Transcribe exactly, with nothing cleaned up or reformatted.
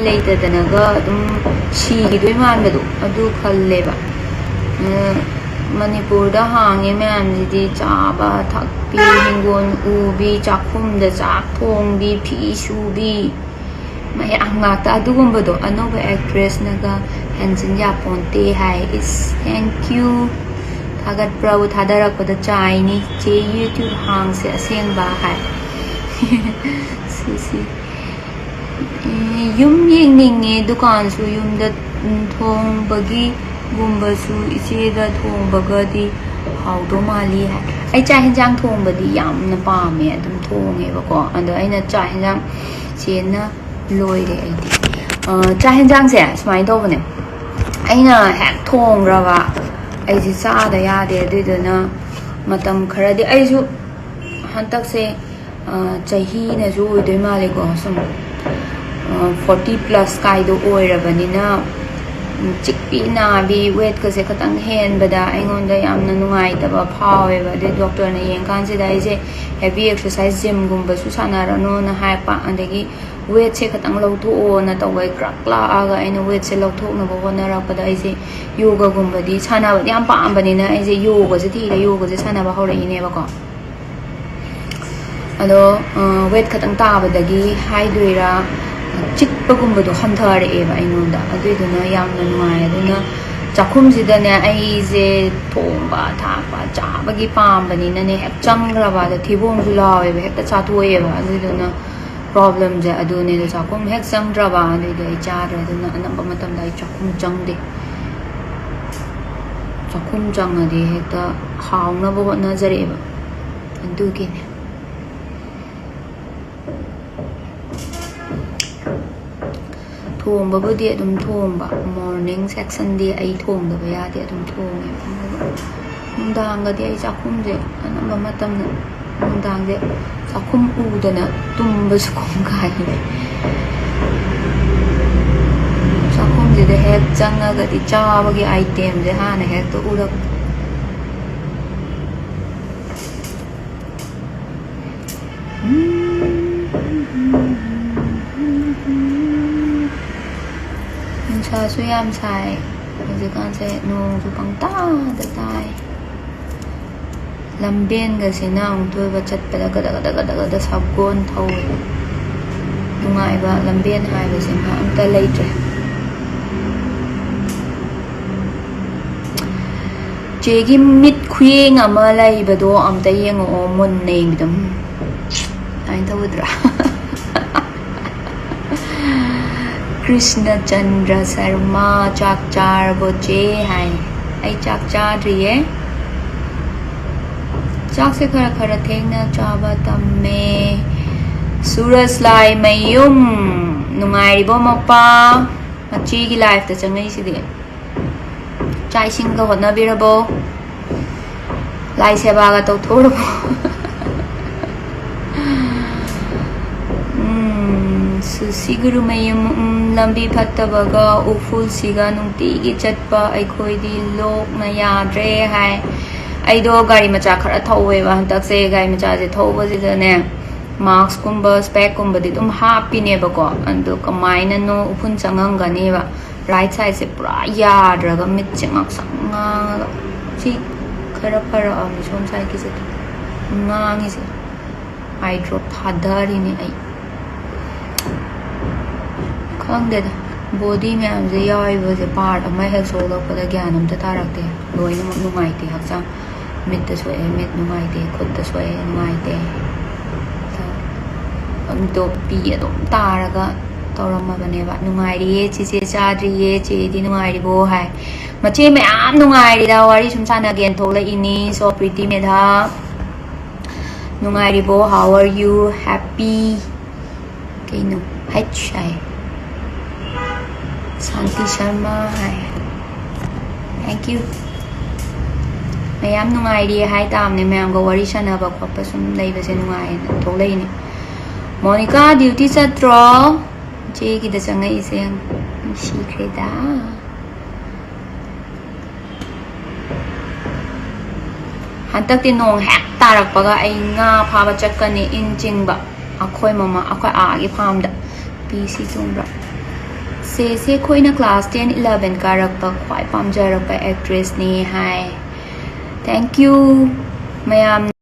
ꯂꯩꯇꯗꯅꯒ ꯑꯗꯨꯝ ꯁꯤꯈꯤꯗꯣꯏ ꯃꯥꯟꯕꯗꯣ ꯑꯗꯨ ꯈꯜꯂꯦꯕ꯫ ꯎꯝ, ꯃꯅꯤꯄꯨꯔꯗ ꯍꯥꯡꯉꯦ ꯃꯌꯥꯝꯁꯤꯗꯤ ꯆꯥꯕ ꯊꯛꯄꯤ, ꯍꯤꯡꯒꯣꯜ ꯎꯕꯤ, ꯆꯥꯛꯈꯨꯝꯗ ꯆꯥꯛ ꯊꯣꯡꯕꯤ, ꯐꯤ ꯁꯨꯕꯤ, ꯃꯌꯥꯝ ꯉꯥꯛꯇ꯫ ꯑꯗꯨꯒꯨꯝꯕꯗꯣ ꯑꯅꯧꯕ ꯑꯦꯛꯇ꯭ꯔꯦꯁꯅꯒ ꯍꯦꯟꯖꯤꯟ ꯌꯥꯄꯣꯟꯇꯦ ꯍꯥꯏ꯫ ꯏꯁ, thank you꯫ ꯊꯥꯒꯠꯄ꯭ꯔꯕꯨ ꯊꯥꯗꯔꯛꯄꯗ ꯆꯥꯏꯅꯤ꯫ "ꯆꯦ, YouTube ꯍꯥꯡꯁꯦ ꯑꯁꯦꯡꯕ" ꯍꯥꯏ꯫ ꯁꯤꯁꯤ꯫ ꯑꯦ, ꯌꯨꯝ ꯌꯦꯡꯅꯤꯡꯉꯦ, ꯗꯨꯀꯥꯟꯁꯨ ꯌꯨꯝꯗ, ꯎꯝ, ꯊꯣꯡꯕꯒꯤꯒꯨꯝꯕꯁꯨ ꯏꯆꯦꯗ ꯊꯣꯡꯕꯒꯗꯤ ꯍꯥꯎꯗꯧ ꯃꯥꯜꯂꯤ ꯍꯥꯏ꯫ ꯑꯩ ꯆꯥꯛ ꯍꯦꯟꯖꯥꯡ ꯊꯣꯡꯕꯗꯤ ꯌꯥꯝꯅ ꯄꯥꯝꯃꯦ, ꯑꯗꯨꯝ ꯊꯣꯡꯉꯦꯕꯀꯣ꯫ ꯑꯗꯣ ꯑꯩꯅ ꯆꯥꯛ ꯍꯦꯟꯖꯥꯡ ꯆꯦꯟꯅ ꯂꯣꯏꯔꯦ ꯑꯩꯗꯤ꯫ ꯑ, ꯆꯥꯛ ꯍꯦꯟꯖꯥꯡꯁꯦ ꯁꯨꯃꯥꯏꯅ ꯇꯧꯕꯅꯦ, ꯑꯩꯅ ꯍꯦꯛ ꯊꯣꯡꯈ꯭ꯔꯕ ꯑꯩꯁꯦ ꯆꯥꯗ ꯌꯥꯗꯦ꯫ ꯑꯗꯨꯏꯗꯨꯅ ꯃꯇꯝ ꯈꯔꯗꯤ ꯑꯩꯁꯨ ꯍꯟꯗꯛꯁꯦ, ꯑ, ꯆꯍꯤꯅꯁꯨ ꯑꯣꯏꯗꯣꯏ ꯃꯥꯜꯂꯦꯀꯣ, ꯁꯨꯝ, ꯑ, forty plus ꯀꯥꯏꯗꯣ ꯑꯣꯏꯔꯕꯅꯤꯅ, ꯎꯝ, ꯆꯤꯛꯄꯤ ꯅꯥꯕꯤ, ꯋꯦꯠꯀꯁꯦ ꯈꯇꯪ ꯍꯦꯟꯕꯗ ꯑꯩꯉꯣꯟꯗ ꯌꯥꯝꯅ ꯅꯨꯡꯉꯥꯏꯇꯕ ꯐꯥꯎꯋꯦꯕ꯫ ꯑꯗꯩ ꯗꯣꯛꯇꯔꯅ ꯌꯦꯡꯀꯥꯟꯁꯤꯗ ꯑꯩꯁꯦ heavy exercise, ꯖꯤꯝꯒꯨꯝꯕꯁꯨ ꯁꯥꯟꯅꯔꯅꯣꯅ ꯍꯥꯏꯔꯛꯄ, ꯑꯗꯒꯤ ꯋꯦꯠꯁꯦ ꯈꯇꯪ ꯂꯧꯊꯣꯛꯑꯣꯅ ꯇꯧꯕꯩ ꯀ꯭ꯔꯛ ꯂꯥꯛꯑꯒ ꯑꯩꯅ ꯋꯦꯠꯁꯦ ꯂꯧꯊꯣꯛꯅꯕ ꯍꯣꯠꯅꯔꯛꯄꯗ ꯑꯩꯁꯦ ꯌꯣꯒꯒꯨꯝꯕꯗꯤ ꯁꯥꯟꯅꯕꯗꯤ ꯌꯥꯝ ꯄꯥꯝꯕꯅꯤꯅ ꯑꯩꯁꯦ ꯌꯣꯒꯁꯦ ꯊꯤꯔ ꯌꯣꯒꯁꯦ ꯁꯥꯟꯅꯕ ꯍꯧꯔꯛꯏꯅꯦꯕꯀꯣ꯫ ꯑꯗꯣ, ꯑ, ꯋꯦꯠ ꯈꯇꯪ ꯇꯥꯕꯗꯒꯤ ꯍꯥꯏꯗꯣꯏꯔꯥ, ꯆꯤꯛꯄꯒꯨꯝꯕꯗꯣ ꯍꯟꯊꯔꯛꯑꯦꯕ ꯑꯩꯉꯣꯟꯗ꯫ ꯑꯗꯨꯏꯗꯨꯅ ꯌꯥꯝꯅ ꯅꯨꯡꯉꯥꯏ꯫ ꯑꯗꯨꯅ ꯆꯥꯛꯈꯨꯝꯁꯤꯗꯅꯦ ꯑꯩꯁꯦ ꯊꯣꯡꯕ ꯊꯥꯛꯄ ꯆꯥꯕꯒꯤ ꯄꯥꯝꯕꯅꯤꯅꯅꯦ, ꯍꯦꯛ ꯆꯪꯈ꯭ꯔꯕ ꯑꯗ ꯊꯤꯕꯣꯡꯁꯨ ꯂꯥꯎꯋꯦꯕ, ꯍꯦꯛꯇ ꯆꯥꯊꯣꯛꯑꯦꯕ꯫ ꯑꯗꯨꯏꯗꯨꯅ ꯄ꯭ꯔꯣꯕ꯭ꯂꯦꯝꯁꯦ ꯑꯗꯨꯅꯦ꯫ ꯑꯗꯣ ꯆꯥꯛꯈꯨꯝ ꯍꯦꯛ ꯆꯪꯗ꯭ꯔꯕ ꯑꯗꯨꯏꯗꯤ ꯑꯩ ꯆꯥꯗ꯭ꯔꯦ꯫ ꯑꯗꯨꯅ ꯑꯅꯝꯕ ꯃꯇꯝꯗ ꯑꯩ ꯆꯥꯛꯈꯨꯝ ꯆꯪꯗꯦ꯫ ꯆꯥꯛꯈꯨꯝ ꯆꯪꯉꯗꯤ ꯍꯦꯛꯇ ꯍꯥꯎꯅꯕ ꯍꯣꯠꯅꯖꯔꯛꯑꯦꯕ꯫ ꯑꯗꯨꯒꯤꯅꯦ꯫ ꯊꯣꯡꯕꯕꯨꯗꯤ ꯑꯗꯨꯝ ꯊꯣꯡꯕ, morning sectionꯗꯤ ꯑꯩ ꯊꯣꯡꯗꯕ ꯌꯥꯗꯦ, ꯑꯗꯨꯝ ꯊꯣꯡꯉꯦ꯫ ꯑꯗꯨꯒ ꯅꯨꯡꯗꯥꯡꯒꯗꯤ ꯑꯩ ꯆꯥꯛꯈꯨꯝꯁꯦ ꯑꯅꯝꯕ ꯃꯇꯝꯗ, ꯅꯨꯡꯗꯥꯡꯁꯦ ꯆꯥꯛꯈꯨꯝ ꯎꯗꯅ ꯇꯨꯝꯕꯁꯨ ꯀꯣꯡꯒꯥꯏꯅꯤ꯫ ꯆꯥꯛꯈꯨꯝꯁꯤꯗ ꯍꯦꯛ ꯆꯪꯉꯒꯗꯤ ꯆꯥꯕꯒꯤ itemꯁꯦ ꯍꯥꯟꯅ ꯍꯦꯛꯇ ꯎꯔꯛ꯫ ꯁꯥꯁꯨ ꯌꯥꯝ ꯁꯥꯏ ꯍꯧꯖꯤꯛꯀꯥꯟꯁꯦ, ꯅꯣꯡꯁꯨ ꯄꯪꯇꯥꯗ ꯇꯥꯏ꯫ ꯂꯝꯕꯦꯟꯒꯁꯤꯅ ꯑꯃꯨꯛꯇꯣꯏꯕ ꯆꯠꯄꯗ ꯒꯗ ꯒꯗ ꯒꯗ ꯒꯗ ꯁꯒꯣꯜ ꯊꯧꯋꯦ꯫ ꯅꯨꯡꯉꯥꯏꯕ ꯂꯝꯕꯦꯟ ꯍꯥꯏꯕꯁꯤꯃ ꯑꯝꯇ ꯂꯩꯇ꯭ꯔꯦ꯫ ꯆꯦꯒꯤ ꯃꯤꯠ ꯈꯨꯌꯦꯡ ꯑꯃ ꯂꯩꯕꯗꯣ ꯑꯝꯇ ꯌꯦꯡꯉꯛꯑꯣ, ꯃꯨꯟꯅ ꯌꯦꯡꯕꯤꯗꯣ꯫ ꯎꯝ꯫ ꯑꯗꯨꯃꯥꯏꯅ ꯇꯧꯒꯗ꯭ꯔꯥ? ꯀ꯭ꯔꯤꯁꯅ ꯆꯟꯗ꯭ꯔ ꯁꯔꯃ, "ꯆꯥꯛ ꯆꯥꯔꯕꯣ ꯆꯦ?" ꯍꯥꯏ꯫ ꯑꯩ ꯆꯥꯛ ꯆꯥꯗ꯭ꯔꯤꯌꯦ꯫ ꯆꯥꯛꯁꯦ ꯈꯔ ꯈꯔ ꯊꯦꯡꯅ ꯆꯥꯕ ꯇꯝꯃꯦ꯫ ꯁꯨꯔꯖ ꯂꯥꯏꯃꯌꯨꯝ, ꯅꯨꯡꯉꯥꯏꯔꯤꯕꯣ ꯃꯄꯥ? ꯃꯆꯦꯒꯤ ꯂꯥꯏꯐꯇ ꯆꯪꯉꯛꯏꯁꯤꯗꯤ꯫ ꯆꯥꯛ ꯏꯁꯤꯡꯒ ꯍꯣꯠꯅꯕꯤꯔꯕꯣ? ꯂꯥꯏ ꯁꯦꯕꯥꯒ ꯇꯧꯊꯣꯛꯎꯔꯕꯣ? ꯎꯝ, ꯁꯨꯁꯤ ꯒꯨꯔꯨꯃꯌꯨꯝ, ꯎꯝ, ꯂꯝꯕꯤ ꯐꯠꯇꯕꯒ ꯎꯐꯨꯜꯁꯤꯒ ꯅꯨꯡꯇꯤꯒꯤ ꯆꯠꯄ ꯑꯩꯈꯣꯏꯗꯤ ꯂꯣꯛꯅ ꯌꯥꯗ꯭ꯔꯦ ꯍꯥꯏ꯫ ꯑꯩꯗꯣ ꯒꯥꯔꯤ ꯃꯆꯥ ꯈꯔ ꯊꯧꯋꯦꯕ ꯍꯟꯗꯛꯁꯦ꯫ ꯒꯥꯔꯤ ꯃꯆꯥꯁꯦ ꯊꯧꯕꯁꯤꯗꯅꯦ, ꯃꯥꯛꯁꯀꯨꯝꯕ, ꯁ꯭ꯄꯦꯛꯀꯨꯝꯕꯗꯤ ꯑꯗꯨꯝ ꯍꯥꯞꯄꯤꯅꯦꯕꯀꯣ, ꯑꯗꯣ ꯀꯃꯥꯏꯅꯅꯣ ꯎꯐꯨꯟ ꯆꯪꯉꯝꯒꯅꯦꯕ꯫ ꯔꯥꯏꯠ ꯁꯥꯏꯠꯁꯦ ꯄꯨꯔꯥ ꯌꯥꯗ꯭ꯔꯒ ꯃꯤꯠꯁꯦ ꯉꯥꯡꯁꯪ ꯉꯥꯡꯉꯒ, ꯁꯤ ꯈꯔ ꯐꯔꯛꯑꯕꯅꯤ ꯁꯣꯝ ꯁꯥꯏꯠꯀꯤꯁꯦ ꯉꯥꯡꯉꯤꯁꯦ꯫ ꯑꯥꯏ ꯗ꯭ꯔꯣꯞ ꯊꯥꯗꯔꯤꯅꯦ ꯑꯩ꯫ ꯈꯪꯗꯦꯗ, ꯕꯣꯗꯤ ꯃꯌꯥꯝꯁꯦ ꯌꯥꯎꯔꯤꯕꯁꯦ ꯄꯥꯔꯠ ꯑꯃ ꯍꯦꯛ ꯁꯣꯛꯂꯛꯄꯗ ꯒ꯭ꯌꯥꯟ ꯑꯝꯇ ꯇꯥꯔꯛꯇꯦ꯫ ꯂꯣꯏꯅꯃꯛ ꯅꯨꯡꯉꯥꯏꯇꯦ ꯍꯛꯆꯥꯡ꯫ ꯃꯤꯠꯇ ꯁꯣꯛꯑꯦ, ꯃꯤꯠ ꯅꯨꯡꯉꯥꯏꯇꯦ, ꯈꯨꯠꯇ ꯁꯣꯛꯑꯦ, ꯅꯨꯡꯉꯥꯏꯇꯦ꯫ ꯑꯗꯣ ꯄꯤ ꯑꯗꯨꯝ ꯇꯥꯔꯒ ꯇꯧꯔꯝꯃꯕꯅꯦꯕ꯫ "ꯅꯨꯡꯉꯥꯏꯔꯤꯌꯦ ꯆꯤꯆꯦ, ꯆꯥꯗ꯭ꯔꯤꯌꯦ, ꯆꯦꯗꯤ ꯅꯨꯡꯉꯥꯏꯔꯤꯕꯣ?" ꯍꯥꯏ꯫ ꯃꯆꯦ ꯃꯌꯥꯝ ꯅꯨꯡꯉꯥꯏꯔꯤꯗ, ꯋꯥꯔꯤ ꯁꯨꯝ ꯁꯥꯟꯅꯒꯦꯅ ꯊꯣꯛꯂꯛꯏꯅꯤ꯫ So pretty ꯃꯦꯙꯥ, ꯅꯨꯡꯉꯥꯏꯔꯤꯕꯣ? How are you? Happy? ꯀꯩꯅꯣ? H high. Shanti Sharma high. Thank you꯫ ꯃꯌꯥꯝ ꯅꯨꯡꯉꯥꯏꯔꯤ ꯍꯥꯏ ꯇꯥꯕꯅꯦ, ꯃꯌꯥꯝꯒ ꯋꯥꯔꯤ ꯁꯥꯟꯅꯕ ꯈꯣꯠꯄ ꯁꯨꯝ ꯂꯩꯕꯁꯦ ꯅꯨꯡꯉꯥꯏꯌꯦꯅ ꯊꯣꯛꯂꯛꯏꯅꯦ꯫ ꯃꯣꯅꯤꯀꯥ, ꯗ꯭ꯌꯨꯇꯤ ꯆꯠꯇ꯭ꯔꯣ? ꯏꯆꯦꯒꯤꯗ ꯆꯪꯉꯛꯏꯁꯦ ꯌꯥꯝ ꯅꯨꯡꯁꯤꯈ꯭ꯔꯦꯗ꯫ ꯍꯟꯗꯛꯇꯤ ꯅꯣꯡ ꯍꯦꯛ ꯇꯥꯔꯛꯄꯒ ꯑꯩ ꯉꯥ ꯐꯥꯕ ꯆꯠꯀꯅꯤ, ꯏꯟ ꯆꯤꯡꯕ꯫ ꯑꯩꯈꯣꯏ ꯃꯃꯥ, ꯑꯩꯈꯣꯏ ꯑꯥꯒꯤ ꯐꯥꯔꯝꯗ꯫ ꯄꯤ ꯁꯤ ꯇꯣꯡꯕ꯭ꯔꯥ? ꯁꯦ, ꯁꯦ ꯑꯩꯈꯣꯏꯅ class ten eleven ꯀꯥꯔꯛꯄ ꯈ꯭ꯋꯥꯏ ꯄꯥꯝꯖꯔꯛꯄ actressꯅꯦ ꯍꯥꯏ꯫ Thank you ꯃꯌꯥꯝ꯫